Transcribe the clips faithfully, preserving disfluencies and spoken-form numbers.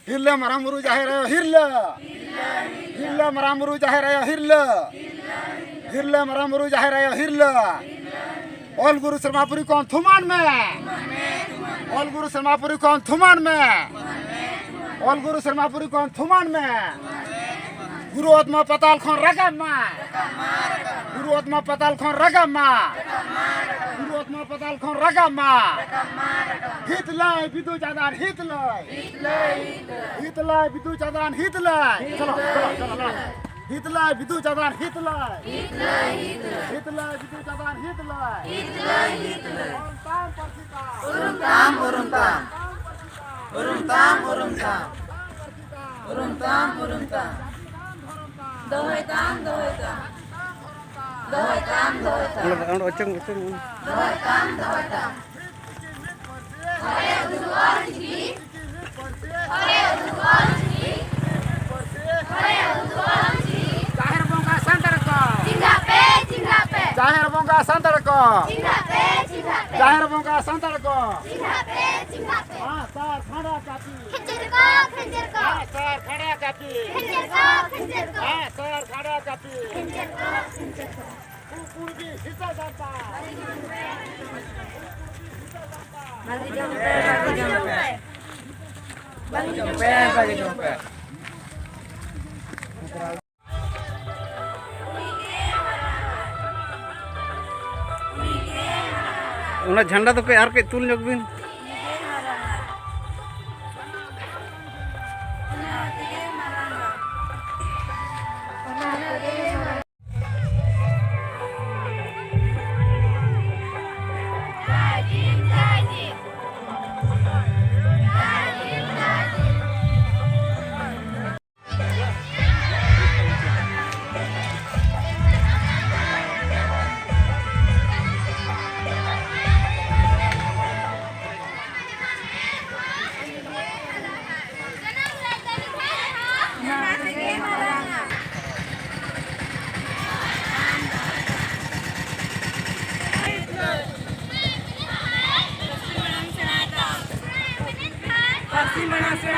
ᱦᱤᱨᱞᱟᱹ ᱢᱟᱨᱟᱝ ᱵᱩᱨᱩ ᱡᱟᱦᱮᱨ ᱟᱭᱳ ᱦᱤᱨᱞᱟᱹ᱾ ᱦᱤᱨᱞᱟᱹ ᱢᱟᱨᱟᱝ ᱵᱩᱨᱩ ᱡᱟᱦᱮᱨ ᱟᱭᱳ ᱦᱤᱨᱞᱟᱹ᱾ ᱦᱤᱨᱞᱟᱹ ᱢᱟᱨᱟᱝ ᱵᱩᱨᱩ ᱡᱟᱦᱮᱨ ᱟᱭᱳ ᱦᱤᱨᱞᱟᱹ᱾ ᱚᱞ ᱜᱩᱨᱩ ᱥᱮᱨᱢᱟᱯᱩᱨᱤ ᱠᱷᱚᱱ ᱛᱷᱩᱢᱟᱱ ᱢᱮ᱾ ᱚᱞ ᱜᱩᱨᱩ ᱥᱮᱨᱢᱟᱯᱩᱨᱤ ᱠᱷᱚᱱ ᱛᱷᱩᱢᱟᱱ ᱢᱮ᱾ ᱚᱞ ᱜᱩᱨᱩ ᱥᱮᱨᱢᱟᱯᱩᱨᱤ ᱠᱷᱚᱱ ᱛᱷᱩᱢᱟᱱ ᱢᱮ᱾ ᱜᱩᱨᱩ ᱚᱛᱢᱟ ᱯᱟᱛᱟᱞ ᱠᱷᱚᱱ ᱨᱟᱠᱟᱵ ᱢᱟ᱾ ᱜᱩᱨᱩ ᱚᱛᱢᱟ ᱯᱟᱛᱟᱞ ᱠᱷᱚᱱ ᱨᱟᱠᱟᱵ ᱢᱟ᱾ ᱜᱩᱨᱩ ᱚᱛᱢᱟ ᱯᱟᱛᱟᱞ ᱠᱷᱚᱱ ᱨᱟᱠᱟᱵ ᱢᱟ᱾ ᱦᱤᱛᱞᱟᱹᱭ ᱵᱤᱫᱩ ᱪᱟᱸᱫᱟᱱ ᱦᱤᱛᱞᱟᱹᱭ᱾ ᱦᱤᱛᱞᱟᱹᱭ ᱵᱤᱫᱩ ᱪᱟᱸᱫᱟᱱ ᱦᱤᱛᱞᱟᱹᱭ᱾ ᱪᱚᱞᱚ, ᱪᱚᱞᱚ, ᱪᱚᱞᱚ, ᱪᱚᱞᱚ᱾ ᱦᱤᱛᱞᱟᱹᱭ ᱵᱤᱫᱩ ᱪᱟᱸᱫᱟᱱ ᱦᱤᱛᱞᱟᱹᱭ᱾ ᱦᱤᱛᱞᱟᱹᱭ ᱵᱤᱫᱩ ᱪᱟᱸᱫᱟᱱ ᱦᱤᱛᱞᱟᱹᱭ᱾ ᱦᱤᱛᱞᱟᱹᱭ, ᱦᱤᱛᱞᱟᱹᱭ᱾ ᱚᱞ ᱛᱟᱢ ᱯᱟᱹᱨᱥᱤ ᱛᱟᱢ᱾ ᱩᱨᱩᱢ ᱛᱟᱢ, ᱩᱨᱩᱢ ᱛᱟᱢ᱾ ᱩᱨᱩᱢ ᱛᱟᱢ, ᱩᱨᱩᱢ ᱛᱟᱢ᱾ ᱩᱨᱩᱢ ᱛᱟᱢ, ᱩᱨᱩᱢ ᱛᱟᱢ᱾ ᱫᱚᱦᱚᱭ ᱛᱟᱢ, ᱫᱚᱦᱚᱭ ᱛᱟᱢ᱾ ᱫᱚᱦᱚᱭ ᱛᱟᱢ, ᱫᱚᱦᱚᱭ ᱛᱟᱢ᱾ ᱚᱸᱰᱮ, ᱚᱸᱰᱮ ᱚᱪᱚᱜ ᱢᱮ, ᱚᱪᱚᱜ ᱢᱮ᱾ ᱫᱚᱦᱚᱭ ᱛᱟᱢ, ᱫᱚᱦᱚᱭ ᱛᱟᱢ᱾ ᱦᱚᱲᱮ ᱩᱫᱩᱜ ᱚᱞ ᱪᱤᱠᱤ᱾ ᱦᱚᱲᱮ ᱩᱫᱩᱜ ᱚᱞ ᱪᱤᱠᱤ᱾ ᱦᱚᱲᱮ ᱩᱫᱩᱜ ᱚᱞ ᱪᱤᱠᱤ᱾ ᱡᱟᱦᱮᱨ ᱵᱚᱸᱜᱟ ᱥᱟᱱᱛᱟᱲ ᱠᱚ᱾ ᱪᱮᱸᱜᱷᱟᱜ ᱯᱮ, ᱪᱮᱸᱜᱷᱟᱜ ᱯᱮ᱾ ᱡᱟᱦᱮᱨ ᱵᱚᱸᱜᱟ ᱥᱟᱱᱛᱟᱲ ᱠᱚ᱾ ᱪᱮᱸᱜᱷᱟᱜ ᱯᱮ, ᱪᱮᱸᱜᱷᱟᱜ ᱯᱮ᱾ ᱡᱟᱦᱮᱨ ᱵᱚᱸᱜᱟ ᱥᱟᱱᱛᱟᱲ ᱠᱚ᱾ ᱪᱮᱸᱜᱷᱟᱜ ᱯᱮ, ᱪᱮᱸᱜᱷᱟᱜ ᱯᱮ᱾ ᱟᱜᱼᱥᱟᱨ ᱠᱷᱟᱸᱰᱟ ᱠᱟᱹᱯᱤ᱾ ᱠᱷᱮᱧᱪᱮᱨ ᱠᱚ, ᱠᱷᱮᱧᱪᱮᱨ ᱠᱚ᱾ ᱟᱜᱼᱥᱟᱨ ᱠᱷᱟᱸᱰᱟ ᱠᱟᱹᱯᱤ᱾ ᱠᱷᱮᱧᱪᱮᱨ ᱠᱚ, ᱠᱷᱮᱧᱪᱮᱨ ᱠᱚ᱾ ᱟᱜᱼᱥᱟᱨ ᱠᱷᱟᱸᱰᱟ ᱠᱟᱹᱯᱤ᱾ ᱠᱷᱮᱧᱪᱮᱨ ᱠᱚ, ᱠᱷᱮᱧᱪᱮᱨ ᱠᱚ᱾ ᱠᱩᱲᱵᱤ ᱦᱤᱥᱟᱹ ᱥᱟᱱᱛᱟᱲ᱾ ᱵᱷᱟᱜᱤ ᱡᱚᱢ ᱯᱮ, ᱵᱷᱟᱜᱤ ᱡᱚᱢ ᱯᱮ᱾ ᱵᱷᱟᱜᱤ ᱡᱚᱢ ᱯᱮ, ᱵᱷᱟᱜᱤ ᱡᱚᱢ ᱯᱮ᱾ ᱚᱱᱟ ᱡᱷᱟᱱᱰᱟ ᱫᱚᱯᱮ ᱟᱨ ᱠᱟᱹᱡ ᱛᱩᱞ ᱧᱚᱜ ᱵᱤᱱ᱾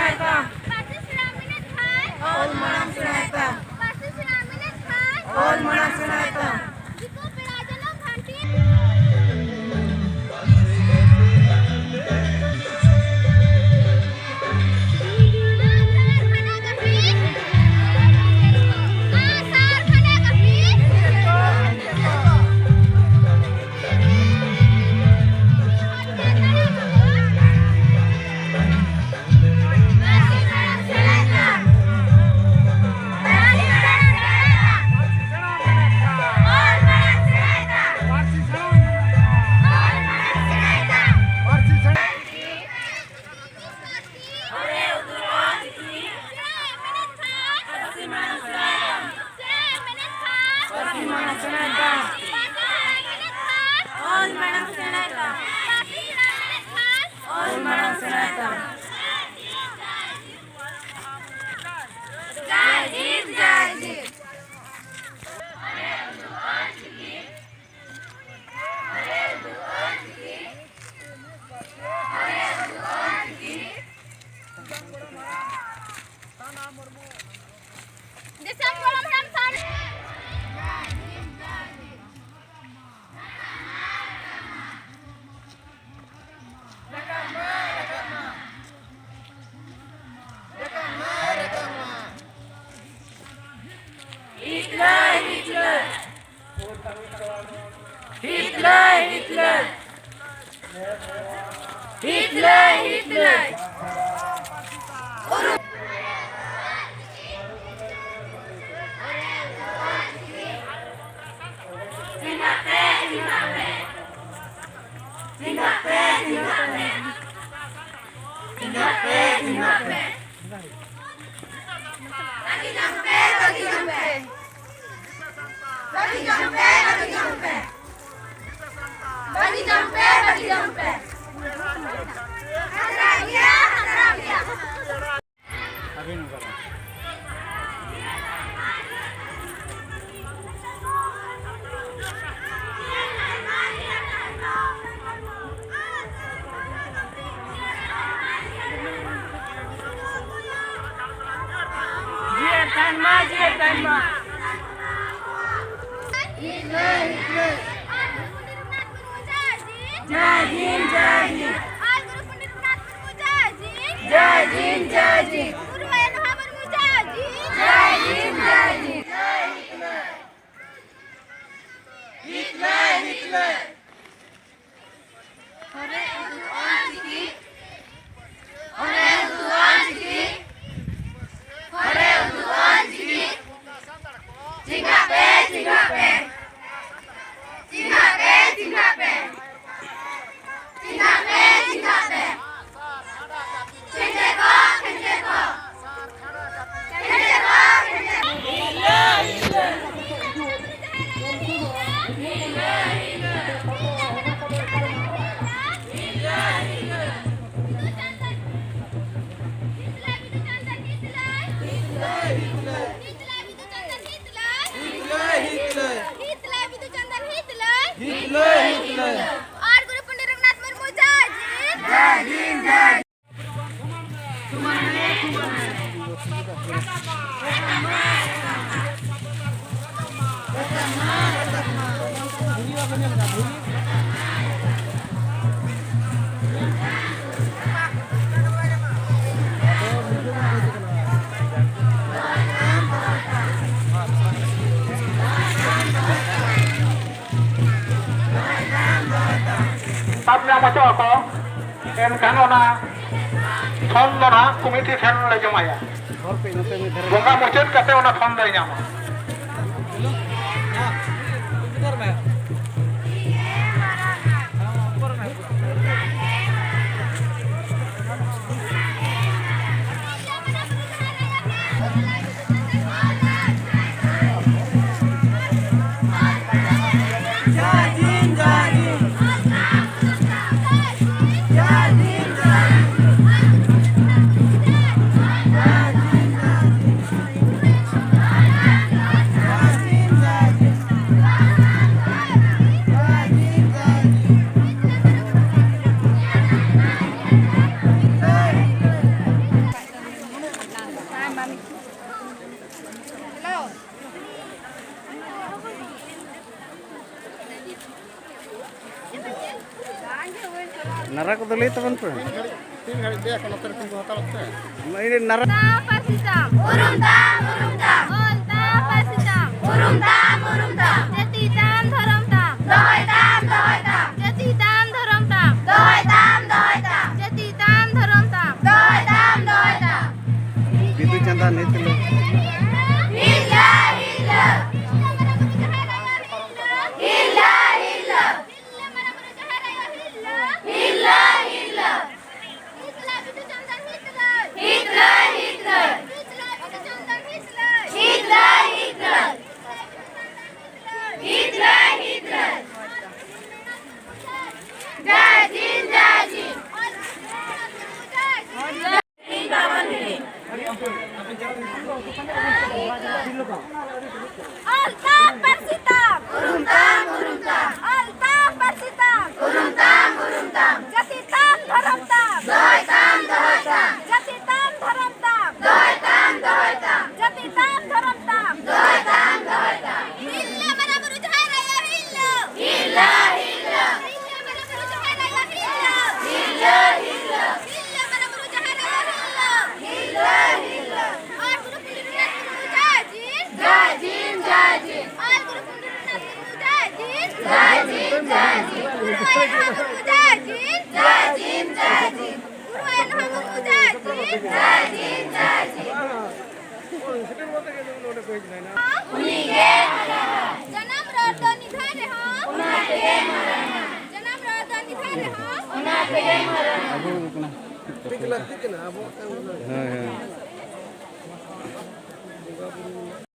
ᱯᱟᱹᱨᱥᱤ ᱥᱮᱬᱟ ᱢᱮᱱᱮᱫ ᱠᱷᱟᱱ᱾ ᱚᱞ ᱢᱟᱲᱟᱝ ᱥᱮᱬᱟᱭ ᱛᱟᱢ᱾ ᱯᱟᱹᱨᱥᱤ ᱥᱮᱬᱟ ᱢᱮᱱᱮᱫ ᱠᱷᱟᱱ᱾ ᱚᱞ ᱢᱟᱲᱟᱝ ᱥᱮᱬᱟᱭ ᱛᱟᱢ᱾ ᱫᱤᱠᱩ ᱯᱮᱲᱟ ᱡᱚᱱᱚᱢ ᱜᱷᱟᱱᱴᱤ᱾ ᱚᱞ ᱢᱟᱲᱟᱝ ᱥᱮᱬᱟᱭ ᱛᱟᱢ᱾ ᱚᱞ ᱢᱟᱲᱟᱝ ᱥᱮᱬᱟᱭ ᱛᱟᱢ᱾ ᱡᱟᱭ ᱦᱤᱱᱫ, ᱡᱟᱭ ᱦᱤᱱᱫ᱾ ᱫᱤᱥᱚᱢ ᱜᱚᱲᱚ ᱥᱟᱱᱛᱟᱲ᱾ ᱦᱤᱛᱞᱟᱹᱭ, ᱦᱤᱛᱞᱟᱹᱭ᱾ ᱦᱤᱛᱞᱟᱹᱭ, ᱦᱤᱛᱞᱟᱹᱭ᱾ ᱦᱤᱛᱞᱟᱹᱭ, ᱦᱤᱛᱞᱟᱹᱭ᱾ ᱵᱟᱹᱜᱤ ᱡᱚᱝ ᱯᱮ, ᱵᱟᱹᱜᱤ ᱡᱚᱝ ᱯᱮ᱾ ᱵᱟᱹᱜᱤ ᱡᱚᱝ ᱯᱮ, ᱵᱟᱹᱜᱤ ᱡᱚᱝ ᱯᱮ᱾ ᱵᱟᱹᱜᱤ ᱡᱚᱝ ᱯᱮ, ᱵᱟᱹᱜᱤ ᱡᱚᱝ ᱯᱮ᱾ ᱠᱷᱟᱛᱨᱟ ᱜᱮᱭᱟ, ᱠᱷᱟᱛᱨᱟ ᱜᱮᱭᱟ᱾ ᱡᱟᱭ ᱡᱤᱱ᱾ ᱯᱩᱨᱵᱟᱭ ᱱᱚᱦᱟ ᱢᱩᱨᱢᱩ ᱡᱟᱭ ᱡᱤᱱ᱾ ᱡᱟᱭ ᱡᱤᱱ, ᱡᱟᱭ ᱡᱤᱱ᱾ ᱦᱤᱛ ᱞᱟᱹᱭ, ᱦᱤᱛ ᱞᱟᱹᱭ᱾ ᱦᱚᱨᱮ ᱩᱫᱩᱜ ᱚᱞ ᱪᱤᱠᱤ᱾ ᱦᱚᱨᱮ ᱩᱫᱩᱜ ᱚᱞ ᱪᱤᱠᱤ᱾ ᱦᱚᱨᱮ ᱩᱫᱩᱜ ᱚᱞ ᱪᱤᱠᱤ᱾ ᱪᱮᱸᱜᱷᱟᱜ ᱯᱮ, ᱪᱮᱸᱜᱷᱟᱜ ᱯᱮ᱾ ᱪᱮᱸᱜᱷᱟᱜ ᱯᱮ, ᱪᱮᱸᱜᱷᱟᱜ ᱯᱮ᱾ ᱪᱮᱸᱜᱷᱟᱜ ᱯᱮ, ᱪᱮᱸᱜᱷᱟᱜ ᱯᱮ᱾ ᱠᱷᱮᱸᱪᱮ ᱠᱚ, ᱠᱷᱮᱸᱪᱮ ᱠᱚ᱾ ᱠᱷᱮᱸᱪᱮ ᱠᱚ, ᱠᱷᱮᱸᱪᱮ ᱠᱚ᱾ ᱦᱤᱛᱞᱟᱹᱭ, ᱦᱤᱛᱞᱟᱹᱭ᱾ ᱦᱤᱛᱞᱟᱹᱭ, ᱵᱤᱫᱩ ᱪᱟᱸᱫᱟᱱ ᱦᱤᱛᱞᱟᱹᱭ᱾ ᱦᱤᱛᱞᱟᱹᱭ, ᱦᱤᱛᱞᱟᱹᱭ᱾ ᱟᱨ ᱜᱩᱨᱩ ᱯᱚᱱᱰᱤᱛ ᱨᱚᱜᱷᱩᱱᱟᱛᱷ ᱢᱩᱨᱢᱩ ᱡᱟᱭ ᱡᱤᱱ᱾ ᱡᱟᱭ ᱦᱤᱱᱫ, ᱡᱟᱭ᱾ ᱥᱟᱵ ᱧᱟᱢ ᱦᱚᱪᱚ ᱟᱠᱚ, ᱮᱱᱠᱷᱟᱱ ᱚᱱᱟ ᱛᱷᱚᱱ ᱫᱚ ᱱᱟᱦᱟᱜ ᱠᱚᱢᱤᱴᱤ ᱴᱷᱮᱱ ᱞᱮ ᱡᱚᱢᱟᱭᱟ᱾ ᱵᱚᱸᱜᱟ ᱢᱩᱪᱟᱹᱫ ᱠᱟᱛᱮ ᱚᱱᱟ ᱛᱷᱚᱱ ᱫᱚᱭ ᱧᱟᱢᱟ᱾ ᱱᱟᱨᱟ ᱠᱚᱫᱚ ᱞᱟᱹᱭ ᱛᱟᱵᱚᱱ ᱯᱮ᱾ ᱛᱤᱱ ᱜᱷᱟᱹᱲᱤᱡ ᱫᱮ ᱠᱚ ᱱᱚᱛᱮ ᱨᱮ ᱛᱤᱸᱜᱩ ᱦᱟᱛᱟᱲᱚᱜ ᱯᱮ᱾ ᱱᱟᱨᱟ ᱛᱟᱢ, ᱯᱟᱹᱨᱥᱤ ᱛᱟᱢ, ᱩᱨᱩᱢ ᱛᱟᱢ, ᱩᱨᱩᱢ ᱛᱟᱢ, ᱚᱞ ᱛᱟᱢ, ᱯᱟᱹᱨᱥᱤ ᱛᱟᱢ, ᱩᱨᱩᱢ ᱛᱟᱢ, ᱩᱨᱩᱢ ᱛᱟᱢ, ᱡᱟᱹᱛᱤ ᱛᱟᱢ, ᱫᱷᱚᱨᱚᱢ ᱛᱟᱢ, ᱫᱚᱦᱚᱭ ᱛᱟᱢ, ᱫᱚᱦᱚᱭ ᱛᱟᱢ, ᱡᱟᱹᱛᱤ ᱛᱟᱢ, ᱫᱷᱚᱨᱚᱢ ᱛᱟᱢ, ᱫᱚᱦᱚᱭ ᱛᱟᱢ, ᱫᱚᱦᱚᱭ ᱛᱟᱢ, ᱡᱟᱹᱛᱤ ᱛᱟᱢ, ᱫᱷᱚᱨᱚᱢ ᱛᱟᱢ, ᱫᱚᱦᱚᱭ ᱛᱟᱢ, ᱫᱚᱦᱚᱭ ᱛᱟᱢ᱾ ᱵᱤᱫᱩ ᱪᱟᱸᱫᱟᱱ ᱦᱤᱛ ᱞᱮ᱾ ᱦᱤᱞᱟᱹ, ᱦᱤᱞᱟᱹ᱾ ᱦᱤᱞᱟᱹ, ᱦᱤᱞᱟᱹ᱾ ᱦᱤᱞᱟᱹ, ᱦᱤᱞᱟᱹ᱾ ᱦᱤᱛᱞᱟᱹᱭ ᱵᱤᱫᱩ ᱪᱟᱸᱫᱟᱱ ᱦᱤᱛᱞᱟᱹᱭ᱾ ᱦᱤᱛᱞᱟᱹᱭ, ᱦᱤᱛᱞᱟᱹᱭ᱾ ᱦᱤᱛᱞᱟᱹᱭ ᱵᱤᱫᱩ ᱪᱟᱸᱫᱟᱱ ᱦᱤᱛᱞᱟᱹᱭ᱾ ᱦᱤᱛᱞᱟᱹᱭ, ᱦᱤᱛᱞᱟᱹᱭ᱾ ᱦᱤᱛᱞᱟᱹᱭ, ᱦᱤᱛᱞᱟᱹᱭ᱾ ᱡᱟᱭ ᱡᱤᱱ, ᱡᱟᱭ ᱡᱤᱱ᱾ ᱚᱞ ᱛᱟᱢ, ᱯᱟᱹᱨᱥᱤ ᱛᱟᱢ᱾ ᱩᱨᱩᱢ ᱛᱟᱢ, ᱩᱨᱩᱢ ᱛᱟᱢ᱾ ᱚᱞ ᱛᱟᱢ, ᱯᱟᱹᱨᱥᱤ ᱛᱟᱢ᱾ ᱩᱨᱩᱢ ᱛᱟᱢ, ᱩᱨᱩᱢ ᱛᱟᱢ᱾ ᱡᱟᱹᱛᱤ ᱛᱟᱢ, ᱫᱷᱚᱨᱚᱢ ᱛᱟᱢ᱾ ᱫᱚᱦᱚᱭ ᱛᱟᱢ, ᱫᱚᱦᱚᱭ ᱛᱟᱢ᱾ ᱡᱟᱹᱛᱤ ᱛᱟᱢ, ᱫᱷᱚᱨᱚᱢ ᱛᱟᱢ᱾ ᱫᱚᱦᱚᱭ ᱛᱟᱢ, ᱫᱚᱦᱚᱭ ᱛᱟᱢ᱾ ᱡᱟᱹᱛᱤ ᱛᱟᱢ, ᱫᱷᱚᱨᱚᱢ ᱛᱟᱢ᱾ ᱫᱚᱦᱚᱭ ᱛᱟᱢ, ᱫᱚᱦᱚᱭ ᱛᱟᱢ᱾ ᱦᱤᱞᱞᱟᱹ ᱢᱟᱨᱟᱝ ᱵᱩᱨᱩ ᱡᱟᱦᱮᱨ ᱟᱭᱳ ᱦᱤᱞᱞᱟᱹ᱾ ᱦᱤᱞᱞᱟᱹ, ᱦᱤᱞᱞᱟᱹ᱾ ᱦᱤᱞᱞᱟᱹ ᱢᱟᱨᱟᱝ ᱵᱩᱨᱩ ᱡᱟᱦᱮᱨ ᱟᱭᱳ ᱦᱤᱞᱞᱟᱹ᱾ ᱦᱤᱞᱞᱟᱹ, ᱦᱤᱞᱞᱟᱹ᱾ ᱦᱤᱞᱞᱟᱹ ᱢᱟᱨᱟᱝ ᱵᱩᱨᱩ ᱡᱟᱦᱮᱨ ᱟᱭᱳ ᱦᱤᱞᱞᱟᱹ᱾ ᱦᱤᱞᱞᱟᱹ, ᱦᱤᱞᱞᱟᱹ᱾ ᱟᱨ ᱜᱩᱨᱩ ᱯᱚᱱᱰᱤᱛ ᱨᱚᱜᱷᱩᱱᱟᱛᱷ ᱢᱩᱨᱢᱩ ᱡᱟᱭ ᱡᱤᱱ᱾ ᱡᱟᱭ ᱡᱤᱱ, ᱡᱟᱭ ᱡᱤᱱ᱾ ᱟᱨ ᱜᱩᱨᱩ ᱯᱚᱱᱰᱤᱛ ᱨᱚᱜᱷᱩᱱᱟᱛᱷ ᱢᱩᱨᱢᱩ ᱡᱟᱭ ᱡᱤᱱ᱾ ᱡᱟᱭ ᱡᱤᱱ, ᱡᱟᱭ ᱡᱤᱱ᱾ ᱜᱩᱨᱩ ᱟᱭᱳ ᱱᱟᱦᱟ ᱢᱩᱨᱢᱩ ᱡᱟᱭ ᱡᱤᱱ᱾ ᱡᱟᱭ ᱡᱤᱱ, ᱡᱟᱭ ᱡᱤᱱ᱾ ᱜᱩᱨᱩ ᱟᱭᱳ ᱱᱟᱦᱟ ᱢᱩᱨᱢᱩ ᱡᱟᱭ ᱡᱤᱱ᱾ ᱡᱟᱭ ᱡᱤᱱ, ᱡᱟᱭ ᱡᱤᱱ᱾ ᱩᱱᱤᱜᱮ ᱡᱟᱱᱟᱢ ᱨᱚᱲ ᱫᱚ ᱱᱤᱫᱷᱟᱱ ᱨᱮᱦᱚᱸ᱾ ᱚᱱᱟ ᱛᱮᱜᱮ ᱢᱟᱨᱟᱝᱟ᱾ ᱡᱟᱱᱟᱢ ᱨᱚᱲ ᱫᱚ ᱱᱤᱫᱷᱟᱱ ᱨᱮᱦᱚᱸ᱾ ᱚᱱᱟ ᱛᱮᱜᱮ ᱢᱟᱨᱟᱝᱟ᱾ ᱴᱷᱤᱠ ᱞᱟᱹᱠᱛᱤᱜ ᱠᱟᱱᱟ ᱟᱵᱚ᱾ ᱦᱳᱭ, ᱦᱳᱭ᱾